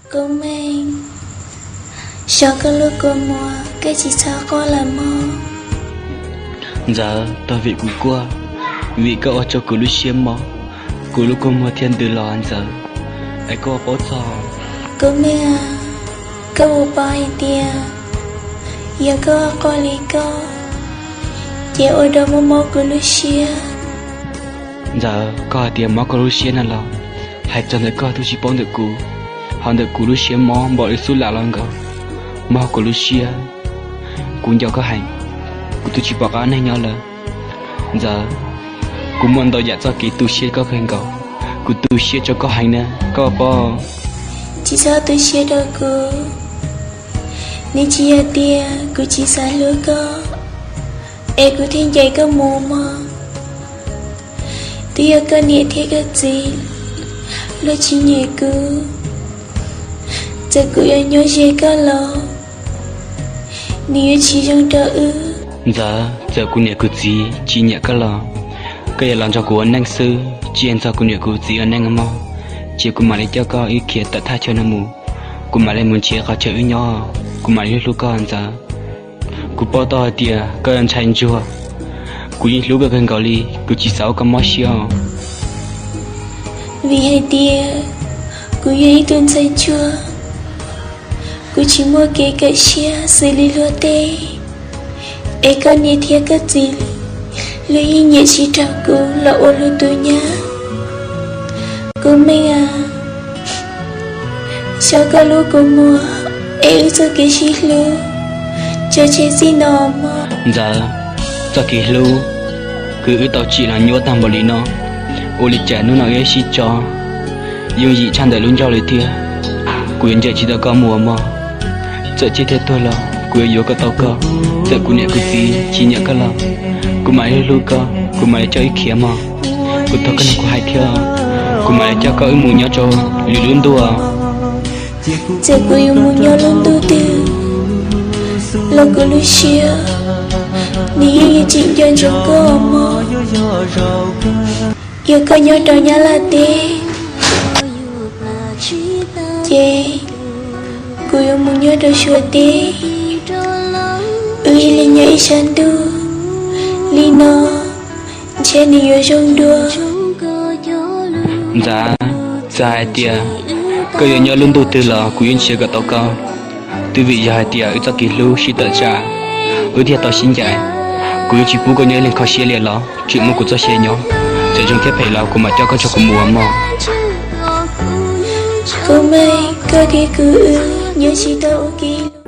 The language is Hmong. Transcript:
Kub Meej, xyov koj lub kua muag, koj tsis txhob quaj lawm mog. Ntxawm, tos vim kuv quaj, vim koj ua rau kuv lub siab mob, kuv lub kua muag thiaj ntws los Ntxawm, es koj ua paub txog. Kub Meej, koj puas paub hais tias yog koj quaj li koj, ces ua rau mob mob kuv lub siab. Ntxawm, koj hais tias mob koj lub siab no los, hais txog ntawm koj twb tsis paub ntawm kuv, ho ntawm kuv lub siab mob npaum li xub lam los nkaus, mob kuv lub siab. Kuv nco koj heev, kuv twb tsis pom qab neej nyob lawm. Ntxawm, kuv muaj ntau yam txoj kev tu siab koj kawg nkaus, kuv tu siab rau koj heev na, koj paub. Tsis txhob tu siab rau kuv, nws tsis yog tias kuv tsis xav hlub koj, es kuv thiaj ncaim koj mus mog. Twb yog koj niam thiab koj txiv luag tsis nyiam kuv, txawm kuv yuav nyob ze koj los nws yuav tsis zoo rau wb. Ntxawm, txawm kuv niam kuv txiv tsis nyiam koj los, koj yuav los nrog kuv ua neej xwb, tsis nrog kuv niam kuv txiv ua neej mog. Ces kuv mam li coj koj wb khiav tawm thaj chaw no mus, kuv mam li mus nrhiav qhov chaw wb nyob, kuv mam li hlub hlub koj Ntxawm. Kuv paub tau hais tias koj yog ntxhais ntsuag, kuv yeej hlub koj kawg nkaus li, kuv tsis xav ua koj mob siab os. Vim hais tias kuv yog ib tug ntxhais ntsuag, kuv tsis muaj kev kawm siab xws li luag tej, es koj niam thiab koj txiv luag yeej nyiam tsis raug kuv los ua luag tus nyab. Kub Meej a, xyov koj lub kua muag es wb txoj kev sib hlub tso tseg txij no mog. Ntxawm, txoj kev hlub kws wb tau tsim los nyuaj tag npaum li no, ua li cas hnub no wb sib tso yooj yim tshaj ntawm lub ncauj li thiab. Kuv yuav ncaim tsis tau koj mus mog, txawm ciaj thiab tuag los kuv yuav yuav kom tau koj. Txawm kuv niam kuv txiv tsis nyiam koj los, kuv mam li hlub koj, kuv mam li coj wb khiav mog. Kuv thov koj mloog kuv hais thiab, kuv mam li coj koj wb mus nyob rau lwm lub ntuj. Txawm kuv yuav mus nyob lub ntuj twg los kuv lub siab nws yeej yuav tseem nco ntsoov koj mog. Yog koj nyob rau Nyab Laj teb, ces kuv yuav mus nyob rau Suav teb, wb ib leeg nyob ib sab ntuj li no, ntshe nws yuav zoo dua. Ntxawm, txawm hais tias koj yuav nyob lub ntuj twg los kuv yeej nrhiav kom tau koj. Twb vim yog hais tias wb txoj kev hlub sib tawm tsam, wb thiaj tau sib ncaim. Kuv yuav tsis pub koj nyob ib leeg kho siab li los, tseem muaj kuv txoj sia nyob. Txawm zoo thiab phem los kuv mam coj koj nrog kuv mus mog. Kub Meej, koj thiab kuv wb nyob tsis tau ua ke.